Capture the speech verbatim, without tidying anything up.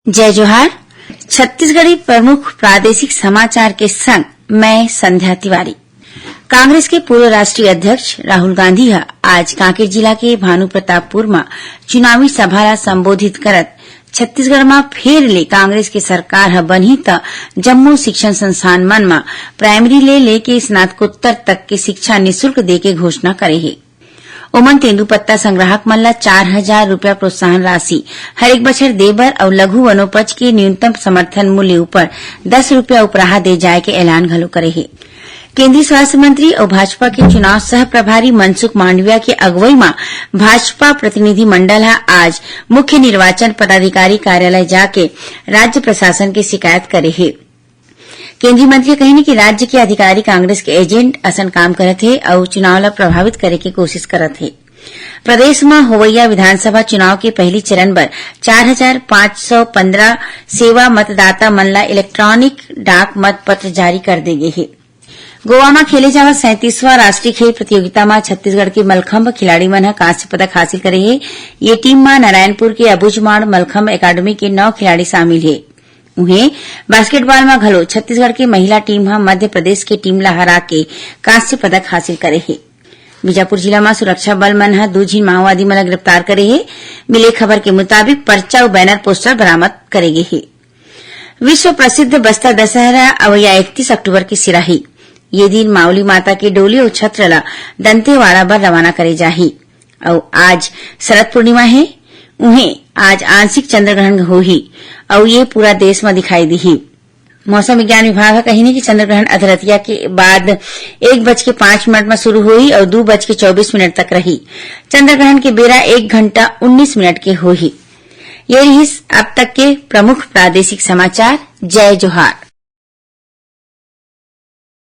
जय जोहार। छत्तीसगढ़ी प्रमुख प्रादेशिक समाचार के संग मैं संध्या तिवारी। कांग्रेस के पूर्व राष्ट्रीय अध्यक्ष राहुल गांधी ह आज कांकेर जिला के भानु प्रतापपुर म चुनावी सभा ला संबोधित करत छत्तीसगढ़ म फेर ले कांग्रेस के सरकार ह बनही त जम्मो शिक्षण संस्थान मन म प्राइमरी ले लेके स्नातकोत्तर तक के शिक्षा निशुल्क दे के घोषणा करे हे। ओमन तेंदूपत्ता संग्राहक मन ला चार हजार रुपया प्रोत्साहन राशि हर एक बछर दे बर अउ लघु वनोपज के न्यूनतम समर्थन मूल्य ऊपर दस रुपया उपराहा दे जाय के ऐलान घलो करे हे। केंद्रीय स्वास्थ्य मंत्री अउ भाजपा के चुनाव सह प्रभारी मनसुख मांडविया के अगुवई म भाजपा प्रतिनिधि मंडल ह आज मुख्य निर्वाचन पदाधिकारी कार्यालय जाके राज्य प्रशासन के शिकायत करे हे। केंद्रीय मंत्री कहिन कि राज्य के अधिकारी कांग्रेस के एजेंट असन काम करत हे अउ चुनाव ला प्रभावित करे के कोशिश करत हे। प्रदेश म होवइया विधानसभा चुनाव के पहली चरण बर चार हजार पाँच सौ पंद्रह सेवा मतदाता मन ला इलेक्ट्रॉनिक डाक मत पत्र जारी कर दे गे हे। गोवा म खेले जावत सैंतीसवां राष्ट्रीय खेल प्रतियोगिता म छत्तीसगढ़ के मलखंभ खिलाड़ी मन ह कांस्य पदक हासिल करे हे। ये टीम म नारायणपुर के अबुझमाड़ मलखंभ एकेडमी के नौ खिलाड़ी शामिल हे। उहें, बास्केटबॉल म घलो छत्तीसगढ़ के महिला टीम ह मध्य प्रदेश के टीम ला हरा के कांस्य पदक हासिल करे हे। बीजापुर जिला म सुरक्षा बल मन ह दू झिन माओवादी मन ला गिरफ्तार करे हे। मिले खबर के मुताबिक, पर्चा अउ बैनर पोस्टर बरामद करे गे हे। विश्व प्रसिद्ध बस्तर दशहरा अवइया इकतीस अक्टूबर के सिराही। ये दिन मावली माता के डोली अउ छत्र ला दंतेवाड़ा बर रवाना करे जाही। अउ आज शरद पूर्णिमा हे। उहें, आज आंशिक चंद्र ग्रहण होही अउ ये पूरा देश म दिखाई दिही। मौसम विज्ञान विभाग ह कहिन हे कि चंद्र ग्रहण अधरतिया के बाद एक बज के पाँच मिनट म शुरू होही अउ दू बज के चौबीस मिनट तक रही। चंद्र ग्रहण के बेरा एक घंटा उन्नीस मिनट के होही। ये रिहिस अब तक के प्रमुख प्रादेशिक समाचार। जय जोहार।